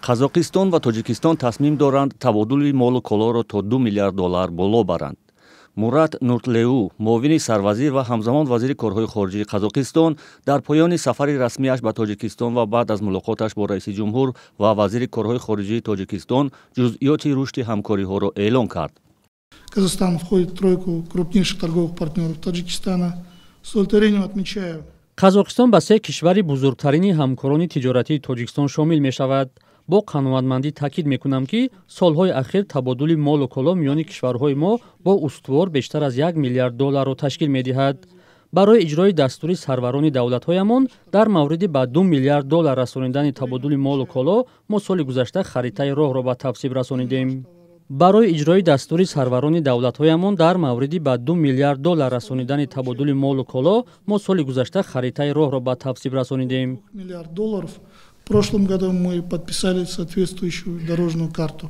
Қазоқистон ва Тоҷикистон тасмим доранд табодули молу колоро то 2 миллиард доллар боло баранд. Мурат Нуртлеу, муовини сарвазир ва ҳамзамон вазири корҳои хориҷии Қазоқистон, дар поёни сафари расмиаш ба Тоҷикистон ва баъд аз мулоқоташ бо раиси ҷумҳур ва вазири корҳои хориҷии Тоҷикистон ҷузъиёти рушди ҳамкориҳоро эълон кард. Казахстан входит в тройку крупнейших торговых партнеров Таджикистана. С удовлетворением отмечаю: Қазоқистон ба се кишвари бузургтарини ҳамкорони тиҷоратии Тоҷикистон шомил мешавад. Бо қаноатмандӣ таъкид мекунам, ки солҳои ахир табодули молу коло миёни кишварҳои мо бо устувор бештар аз 1 миллиард долларро ташкил медиҳад. Барои иҷрои дастури сарварони давлатҳоямон дар мавриди ба 2 миллиард доллар расонидани табодули молу коло мо соли гузашта харитаи роҳро ба тасвиб расонидем. Барои иҷрои дастури сарварони давлатҳоямон дар мавриди ба 2 миллиард доллар расонидани табодули молу коло мо соли гузашта харитаи роҳро ба тасвиб расонидем. Миллиард долларов. В прошлом году мы подписали соответствующую дорожную карту.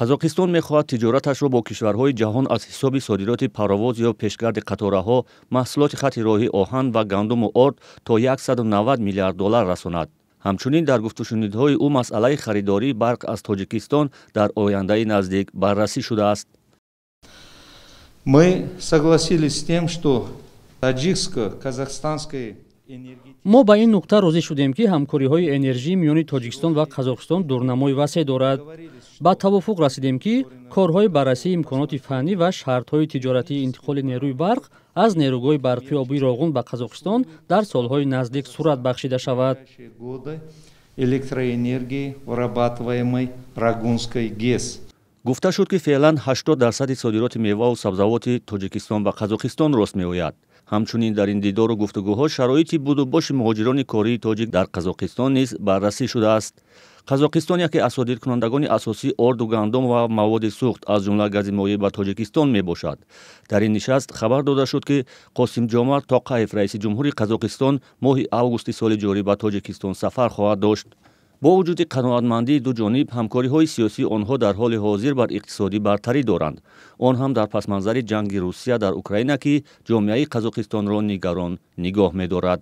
Қазоқистон мехоҳад тиҷораташро бо кишварҳои ҷаҳон аз ҳисоби содироти паровоз ё пешгарди қатораҳо, маҳсулоти хати роҳи оҳан ва гандуму орд то 190 миллиард доллар расонад. Ҳамчунин дар гуфтушунидҳои ӯ масъалаи харидории барқ аз Тоҷикистон дар ояндаи наздик баррасӣ шудааст. Мы согласились с тем, что таджикско-казахстанской Мо ба ин нуқта розӣ шудем, ки ҳамкориҳои энержӣ миёни Тоҷикистон ва Қазоқистон дурнамои васеъ дорад. Ба тавофуқ расидем, ки корҳои баррасии имконоти фаннӣ ва шартҳои тиҷоратии интиқоли нерӯи барқ аз нерӯгоҳи барқи обии Роғун ба Қазоқистон дар солҳои наздик сурат бахшида шавад. Электроэнергии, вырабатываемой Рогунской ГЭС. Гуфта шуд, ки феълан 80 дарсади содироти меваву сабзавоти Тоҷикистон ба Қазоқистон рост меояд. Ҳамчунин дар ин дидору гуфтугӯҳо шароити будубоши муҳоҷирони кории тоҷик дар Қазоқистон низ баррасӣ шудааст. Қазоқистон яке аз содиркунандагони асосии орду, гандум ва маводи сӯхт, аз ҷумла гази моеъ, ба Тоҷикистон мебошад. Дар ин нишаст хабар дода шуд, ки Қосимҷомарт Тоқаев, раиси ҷумҳури Қазоқистон, моҳи августи соли ҷорӣ ба Тоҷикистон сафар хоҳад дошт. Бо вуҷуди қаноатмандии ду ҷониб, ҳамкориҳои сиёсии онҳо дар ҳоли ҳозир бар иқтисодӣ бартарӣ доранд, он ҳам дар пасманзари ҷанги Русия дар Украина, ки ҷомеаи Қазоқистонро нигарон нигоҳ медорад.